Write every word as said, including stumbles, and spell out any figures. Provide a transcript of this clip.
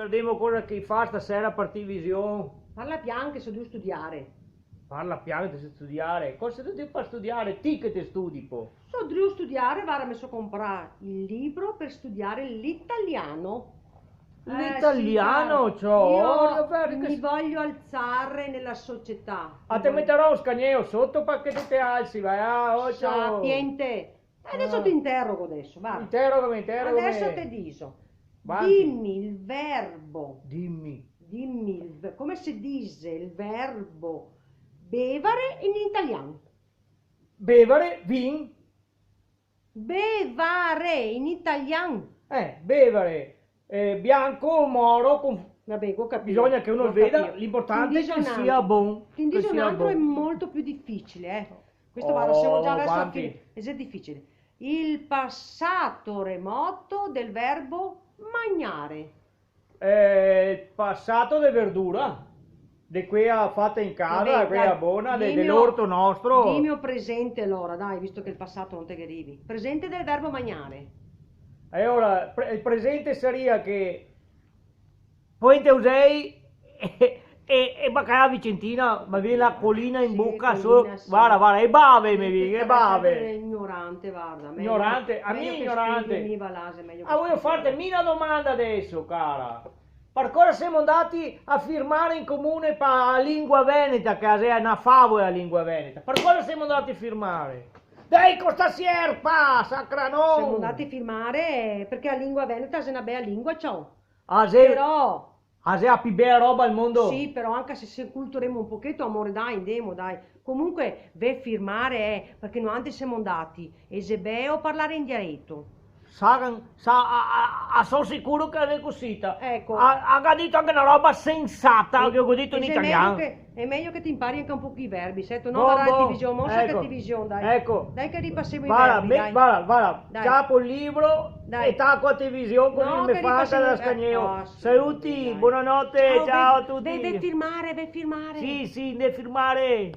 Vedemo cosa che i fa stasera par television. Parla pian che so drio studiare. Parla pian che so studiare. Cosa te drio par studiare? Ti che te studi, po. So drio studiare, varda, me so comprà el libro per studiare l'italiano. Eh, sì, cara. L'italiano, ciò? Io mi voglio alzare nella società. Ah, te meterò un scagneo soto parché te te alzi, va, ah, oh, ciò. Sapiente. Adeso te interogo, adeso, varda. Interogame, interogame. Adeso te digo. Vanti. Dime el verbo. Dime. Dime el ve-, come se dixe el verbo bevare in italian? Bevare, vin. Bevare in italian. Eh, bevare, eh, bianco, moro, con... Vabè, go capìo. Bisogna che uno veda, l'importante è che sia bon, che sia bon. Te digo un altro, te digo un altro, è molto più difficile, eh. Questo, varda, semo già verso la fine. Oh, vanti. Xe difficile. El pasato remoto del verbo magnare. Eh, el pasato de verdura, de quea fata in casa, vabè, quea bona, de, de l'orto nostro. Dime el presente alora, dai, visto che el pasato no te ghe rivi. Presente del verbo magnare. E ora, pre-, el presente saria che poente Eusei e, e, e bacalà vicentina, me vien l'acquolina in boca, sì, solo, sì. Varda, varda, e bave me vien, e bave. Ignorante, varda, mejo, ignorante, a mi mejo che ignorante. Studi, mi va là, xe mejo che studi. Ah, voio farte mi na domanda adeso, cara. Par cosa semo ndati a firmare in comune pa la lingua veneta, che xe na favola la lingua veneta? Par cosa semo ndati a firmare? Dai, co sta sierpa, sacranon! Semo ndati a firmare parché la lingua veneta xe na bea lingua, ciò. Ah, xe... Però Ah, xe la pi bea roba al mondo? Sì, però anca se, se culturemo un pocheto, amore, dai, ndemo, dai. Comunque, ve firmare, eh, parché noantri semo ndati, e xe beo parlare in dialeto. Sa, sa, a, a, a so sicuro che la xe cusita. Eco. A, a ga dito anca na roba sensata, che go dito in italian. Xe mejo che, xe mejo che te inpari anca un poco i verbi, seto, no? Bon, bon, varda la television, mo so che television, dai. Eco. Dai che ripasemo i verbi, dai. Varda, varda, varda. Dai. Ciapo el libro e taco la television, cusì me fa anca da scagneo. No, che ripasemo i verbi. Saluti, dai. Buonanotte, ciao a tutti. Ciao, ve, ve, ve firmare, ve firmare. Sì, sì, de firmare.